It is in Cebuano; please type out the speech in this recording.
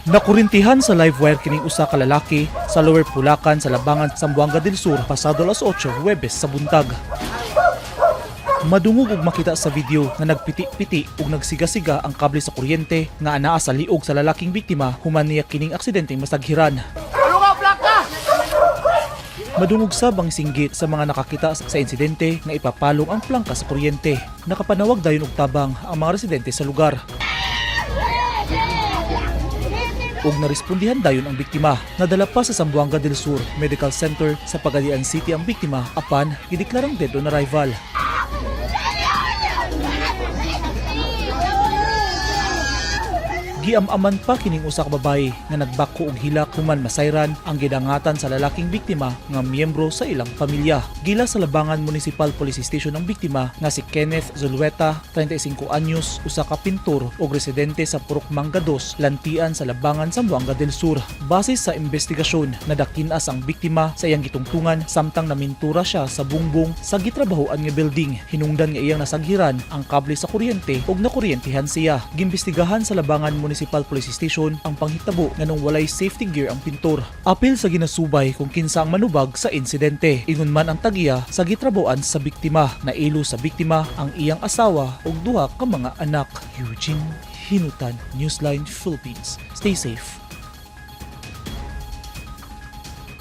Nakurintihan sa live wire kining usa ka lalaki sa Lower Pulacan sa Labangan, Zamboanga del Sur pasado alas 8 Huwebes sa buntag. Madungog ug makita sa video nga nagpiti-piti ug nagsiga-siga ang kable sa kuryente nga anaa sa liog sa lalaking biktima human niya kining aksidenteng masaghiran. Madungog sab ang singgit sa mga nakakita sa insidente nga ipapalong ang plangka sa kuryente. Nakapanawag dayon og tabang ang mga residente sa lugar. Ug narespondihan dayon ang biktima. Nadala pa sa Zamboanga del Sur Medical Center sa Pagadian City ang biktima apan gideklarang dead on arrival. Giam-aman pa kining usa ka babaye nga nagbako og hilak human masayran ang gidangatan sa lalaking biktima nga miyembro sa ilang pamilya. Gila sa Labangan Municipal Police Station ang biktima nga si Kenneth Zulueta, 35 anyos, usa ka pintor ug residente sa Purok Mangga 2, Lantian sa Labangan, Zamboanga del Sur. Base sa investigasyon, nadakinas ang biktima sa iyang gitungtungan samtang namintura siya sa bungbong sa gitrabahoan nga building. Hinungdan nga iyang nasaghiran ang kable sa kuryente ug nakuryentihan siya. Gimbestigahan sa Labangan Municipal Police Station ang panghitabo nganong walay safety gear ang pintor. Apil sa ginasubay kung kinsa ang manubag sa insidente. Ingon man ang tagiya sa gitrabahoan sa biktima. Nailo sa biktima ang iyang asawa ug duha ka mga anak. Eugene Hinutan, Newsline Philippines. Stay safe.